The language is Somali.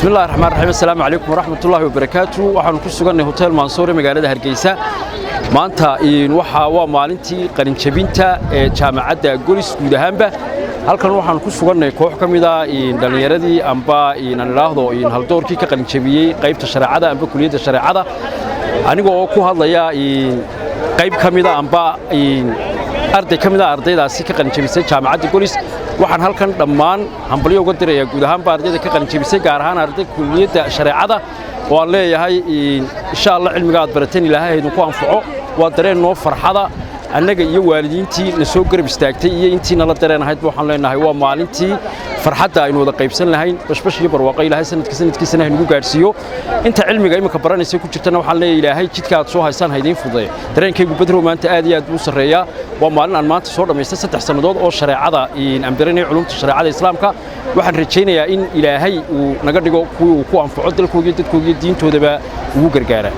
Bismillahi raxmaan raxiim. Assalaamu calaykum waraxmatullaahi wabarakaatu. Waxaanu ku sugannay Hotel Mansour ee magaalada Hargeysa. Maanta waxa waa maalintii qalinjabinta ee jaamacadda Golis guud ahaanba. Halkan waxaanu ku sugannay koox ka mid ah dhallinyaradii amba aan idhaahdo haldoorkii ka qalinjabiyey qaybta shareecada amba kuliyadda shareecada. Aniga oo ku hadlaya qayb ka mida amba arday ka mid ah ardaydaasi ka qalinjabisay jaamacadda Golis, waxaan halkan dhammaan hambalyo uga dirayaa guud ahaanba ardayda ka qalinjabisay, gaar ahaan arday kuliyadda shareecada, oo aan leeyahay insha Allah cilmiga aad barateen Ilaahay idinku anfaco. Waa dareen noo farxada annaga iyo waalidiintii na soo garab istaagtay iyo intii nala dareen ahayd. Waxaan leenahay waa maalintii farxadda aynu wada qaybsan lahayn, bashbash iyo barwaaqo Ilaahay sanadka sanadkiisana haynugu gaadhsiiyo. Inta cilmiga imika baranaysa ku jirtana waxaan leeyahay Ilaahay jidka aad soo haysaan ha idiin fududeeyo. Dareenkaygu, Badrow, maanta aad iyo aad buu u sarreeyaa. Waa maalin aan maanta soo dhammaystay 3 sannadood oo shareecada aan baranayay, culumta shareecada Islaamka. Waxaan rajaynayaa in Ilaahay uu naga dhigo kuwii uu ku anfaco, dalkooga iyo dadkooga iyo diintoodaba ugu gargaara.